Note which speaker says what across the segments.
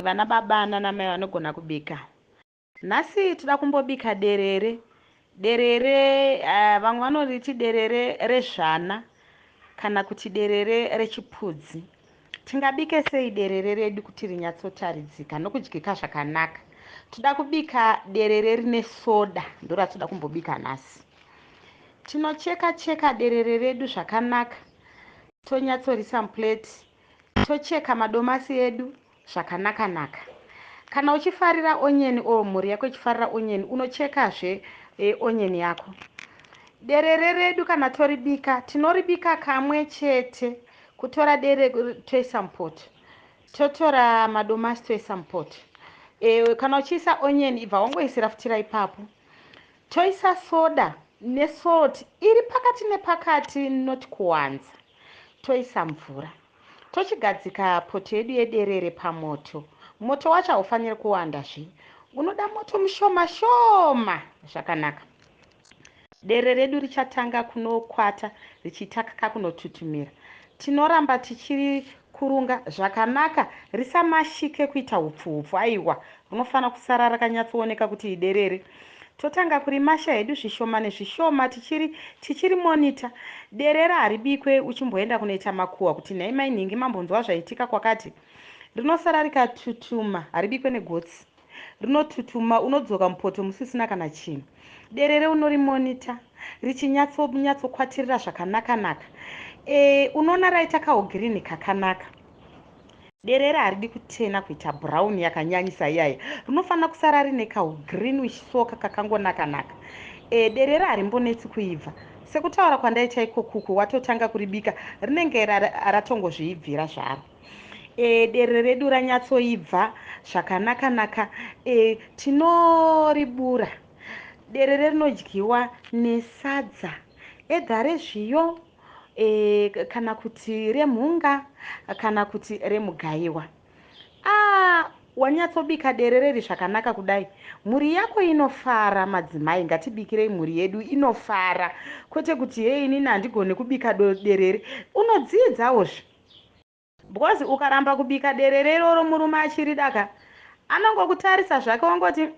Speaker 1: Vana baba nana mai vanogona kubika. Nhasi toda kumbobika derere. Derere vamwe vanoriti derere rezvana kana kuti derere rechipudzi. Tingabike sei derere redu kuti rinyatsotaridzika nokudyika zvakanaka? Toda kubika derere rine soda, ndoratoda kumbobika nhasi. Tinocheka cheka derere redu zvakanaka, tonyatsorisa muplate, tocheka madomasi edu zvakanaka-naka. Kana uchifarira onion or mhuri yako ichifarira onion, unochekazve onion yako. Derere redu kana toribika, tinoribika kamwe chete. Kutora dere toisa mupoto, totora madomasi toisa mupoto. Kana uchiisa onion, ibva wangoisira futira ipapo. Toisa soda nesalt iri pakati nepakati, not kuwanza. Toisa mvura, tochigadzika poto yedu yederere pamoto. Moto wacho haufaniri kuwandazve, unoda moto mushoma shoma zvakanaka. Dere redu richatanga kunokwata richiita kunotutumira. Tinoramba tichiri kurunga zvakanaka, risamashike kuita upfu upfu. Aiwa, rinofanira kusara rakanyatsooneka kuti iderere. Totanga kurimasha hedu zvishoma nezvishoma tichiri monitor. Derere haribikwe uchimboenda kunoita makuhwa kuti, "Nhai mai nhingi, mambonzwa zvaitika kwakati?" Rinosara rikatutuma, haribikwe negotsi, rinotutuma. Unodzoka mupoto musisina kana chinhu. Derere unorimonitor richinyatsonyatsokwatira zvakanaka-naka. Unoona raita kahugirini kakanaka. Derere haridi kutena kuita brown yakanyanyisa iyaya, rinofanira kusara rine kahugreen soka kakangonaka-naka. Derere harimbonetsi kuibva. Sekutaura kwandaita ikokuku, watotanga kuribika rinenge ratongozviibvira zvaro. Derere redu ranyatsoibva zvakanaka-naka. Tinoribura. Derere rinodyiwa nesadza, either rezviyo kana kuti remhunga kana kuti remugayiwa. Wanyatsobika derere zvakanaka kudai, mhuri yako inofara. Madzimai, ngatibikirei mhuri yedu inofara, kwete kuti, "Hei, inini handigoni kubika derere." Unodzidzawozve, because ukaramba kubika derere iroro murume achiridaka, anongokutarisa zvake, wangoti,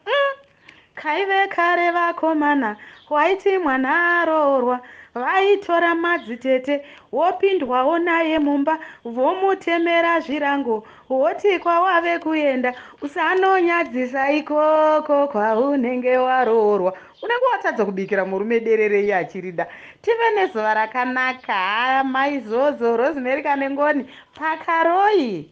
Speaker 1: Kaive kare vakomana waiti mwana aroorwa, vaitora madzitete, wopindwawo naye mumba, vomutemera zvirango, woti kwawave kuenda usanonyadzisa ikoko kwaunenge waroorwa. Unenge watadza kubikira murume derere iye achirida. Tive nezuva rakanaka. Maizozo Rosemary Kanengoni pakaroi.